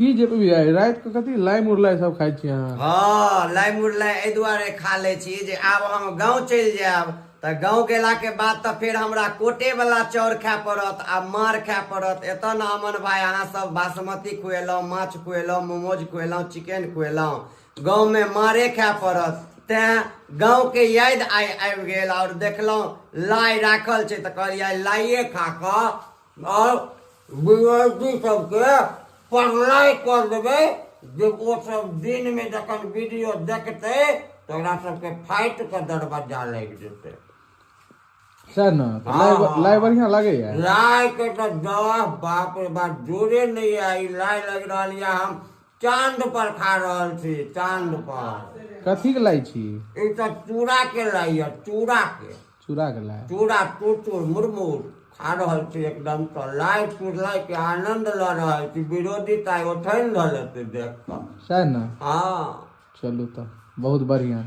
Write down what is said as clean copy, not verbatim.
की J P राति के कथी लाइ मुरलाइ सब खाइ छी अहाँ? हँ, लाइ मुरलाइ एहि दुआरे खा लै छी जे आब हम गाँव चलि जायब, तऽ गाँव गेलाके बाद तऽ फेर हमरा कोटे वाला चाउर खाय पड़त आ मार खाय पड़त। एतऽ ने अमन भाई अहाँ सब बासमती खुएलहुँ, माछ खुएलहुँ, मोमोज खुएलहुँ, चिकन खुएलहुँ, गाँवमे मारे खाय पड़त। तैं गाँवके याद आइ आबि गेल आओर देखलहुँ लाइ राखल छै तऽ कहलियै आइ लाइए खा कऽ आओर विरोधी सबके प्रलय कऽ देबै जे ओ सब दिनमे जखन वीडियो देखतै तऽ ओकरा सबके फाटि कऽ दरवज्जा लागि जेतै। सएह ने? तऽ लाइ लाइ बढ़िआँ लागैए? लाइके तऽ दस बाप रे बाप जोरे नहि यऽ। ई लाइ लागि रहल यऽ हम चाँद पर खा रहल छी, चाँद पर। कथीके लाइ छी? ई तऽ चूड़ाके लाइ यऽ, चूड़ाके। चूड़ाके लाइ? चूड़ा चूर मुरमुर खा रहल छी, एकदम तऽ लाइ चुड़लाइ के आनंद लऽ रहल छी। विरोधी तऽ आइ ओठनि धऽ लेतै देख कऽ। सएह ने? हँ। चलू तऽ बहुत बढ़िआँ।